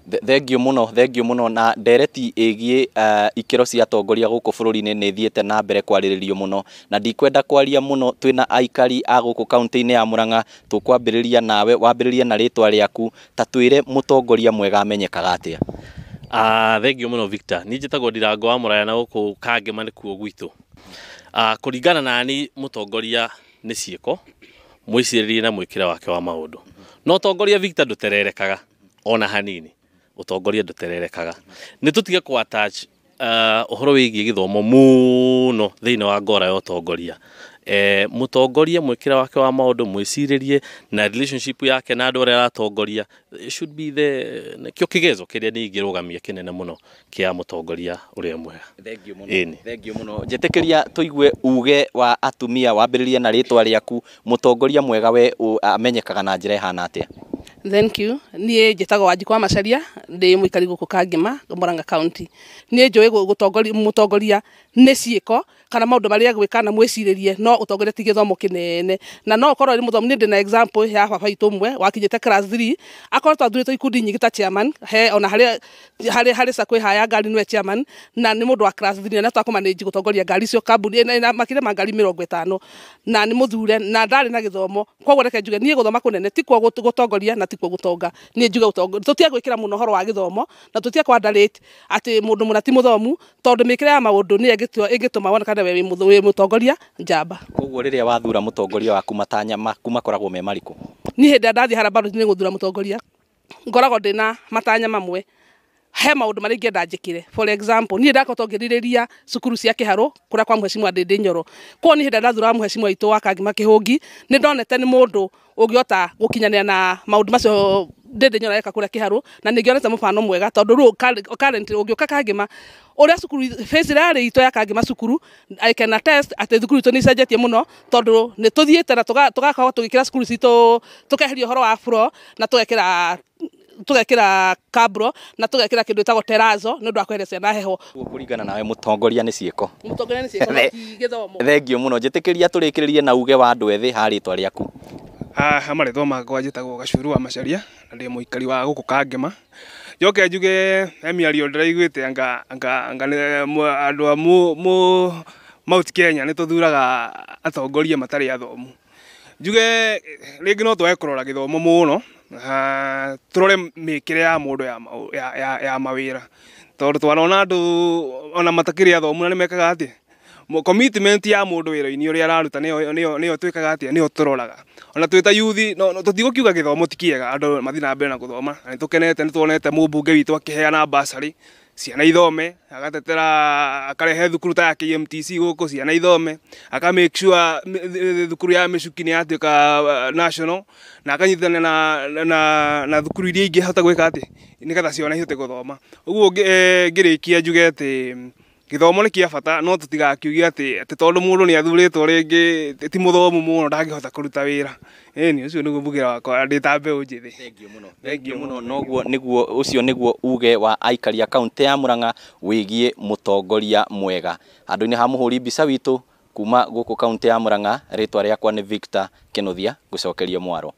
Thengiũ mũno, thengiũ mũno. Na ndereti ĩgiĩ ikĩro cia atongoria gũkũ bũrũri-inĩ nĩ ĩthiĩte na mbere kwarĩrĩrio mũno, na ndikwenda kwaria mũno. Twĩna aikari a gũkũ kaunti-inĩ ya Murang'a. Tũkwambĩrĩria nawe, wambĩrĩrie na rĩtwa rĩaku, ta twĩre mũtongoria mwega amenyekaga atĩa? Thengiũ mũno, Victor. Niĩ njĩtagwo Ndirango wa Mũraya na gũkũ Kangema nĩkuo gwitũ. Kũringana na ni, mũtongoria nĩ ciĩko, mwĩcirĩrie na mwĩkĩre wake wa maũndũ. No ũtongoria, Victor, ndũtererekaga ona hanini. Ũtongoria ndũtererekaga. Nĩ tũtige kũ attach ũhoro wĩgiĩ gĩthomo mũno thĩinĩ wa ngora ya ũtongoria. Mũtongoria mwĩkĩre wake wa maũndũ, mwĩcirĩrie na relationship yake na andũ arĩa aratongoria should be the kĩo kĩgezo kĩrĩa niĩ ingĩrũgamia kĩnene mũno kĩa mũtongoria ũrĩa mwega. Thengiũ mũno. Ĩni. Thengiũ mũno. Njĩtĩkĩria tũigue uge wa atumia. Wambĩrĩrie na rĩtwa rĩaku. Mũtongoria mwega we amenyekaga na njĩra ĩhana atĩa? Thank you. Niĩ njĩtagwo Wanjikũ wa Macaria, ndĩ mũikari gũkũ Kangema, Murang'a County. Niĩ njũĩ gũtongoria mũtongoria nĩ ciĩko kana maũndũ marĩa egwĩka na mwĩcirĩrie, no ũtongoria ti gĩthomo kĩnene. Na no ũkorwo ũrĩ mũthomu. Niĩ ndĩna example ya baba witũ ũmwe wakinyĩte class 3, akoretwo athurĩtwo ikundi nyingĩ ta chairman he ona harĩ sacco haya ngari nĩwe chairman, na nĩ mũndũ wa class 3 na nĩatwa gũtongoria ngari icio, kambuni ĩna makĩria ma ngari 50, na nĩ mũthure na ndarĩ na gĩthomo. Koguo reke njuge niĩ gũthoma kũnene tikuo gũtongoria na tikuo gũtonga. Niĩ njuge tũtige gwĩkĩra mũno ũhoro wa gĩthomo na tũtige kwa underrate atĩ mũndũ mũna ti mũthomu, tondũ mĩkĩre ya maũndũ nĩyo ĩngĩtũma wonekane we wĩ mũtongoria njamba. Koguo rĩrĩa wathura mũtongoria waku, matanya maku makoragwo me marĩkũ? Niĩ hĩndĩ ĩrĩa ndathiĩ harĩa ballot-inĩ gũthura mũtongoria, ngoragwo ndĩna matanya mamwe. He maũndũ marĩa ingĩenda njĩkĩre. For example, niĩ ndakoretwo ngĩrirĩria cukuru cia Kĩharũ kũrĩa kwa Mheshimiwa Ndĩndĩ Nyoro. Koguo niĩ hĩndĩ ĩrĩa ndathuraga Mheshimiwa witũ wa Kangema Kĩhũngi, nĩ ndonete nĩ mũndũ ũngĩhota gũkinyanĩra na maũndũ macio Ndĩndĩ Nyoro areka kũrĩa Kĩharũ, na nĩ ngĩonete mũbano mwega, tondũ rĩu currently ũngĩũka Kangema, ũrĩa cukuru face ĩrĩa itũ ya Kangema cukuru, I can attest atĩ thukuru itũ nĩ icenjetie mũno, tondũ nĩ tũthiĩte na tũgakorwo tũgĩkĩra cukuru citũ, tũkeheria ũhoro wa floor na tũgekĩra cabro na tũgekĩra kĩndũ gĩtagwo terrazzo nĩ ũndũ wa kweheria ciana heho. Koguo kũringana nawe, mũtongoria nĩ ciĩko? Mũtongoria nĩ ciĩko no ti gĩthomo. Thengiũ mũno. Njĩtĩkĩria tũrĩkĩrĩrie na uge wa andũ ethĩ ha rĩtwa rĩaku. Haha marĩtwa makwa njĩtagwo Gacuru wa Macaria na ndĩ mũikari wa gũkũ Kangema. Njoke njuge he mĩario ndĩraiguĩte anga nĩ andũ a mu Mount Kenya nĩ tũthuraga atongoria matarĩ athomu. Njuge rĩngĩ no twage kũrora gĩthomo mũno, tũrore mĩkĩre ya mũndũ ya mawĩra, tondũ twanona andũ ona matakĩrĩ athomu na nĩ mekaga atĩa. Commitment ya mũndũ wĩra-inĩ ũrĩa araruta nĩyo twĩkaga atĩa, nĩyo tũroraga. Ona twĩ ta youth no tũtigũkiuga gĩthomo ti kĩega, andũ mathiĩ na mbere na gũthoma, na nĩ tũkenete nĩ tuonete mũmbunge witũ akĩheana bursary ciana ithome, agatetera akarehe thukuru ta ya KMTC gũkũ ciana ithome, aka make sure thukuru ya Mĩcuki nĩ yatuĩka national, na akanyitithania na thukuru iria ingĩ hota gwĩka atĩ nĩgetha ciana ihote gũthoma. Ũguo ngĩrĩkia njuge atĩ gĩthomo nĩ kĩa bata, no tũtigakiuge atĩ tondũ mũndũ nĩ athurĩtwo rĩngĩ ti mũthomu mũno ndangĩhota kũruta wĩra. Ĩni ũcio nĩguo mbugĩra wakwa ndĩ ta mbeũ njĩthĩ. Thengiũ mũno. Thengiũ mũno. Noguo nĩguo, ũcio nĩguo uge wa aikari a kaunti ya Murang'a wĩgiĩ mũtongoria mwega. Handũ-inĩ ha mũhũri mbica witũ kuma gũkũ kaunti ya Murang'a, rĩtwa rĩakwa nĩ Victor Kĩnuthia, ngũcokeria mwaro.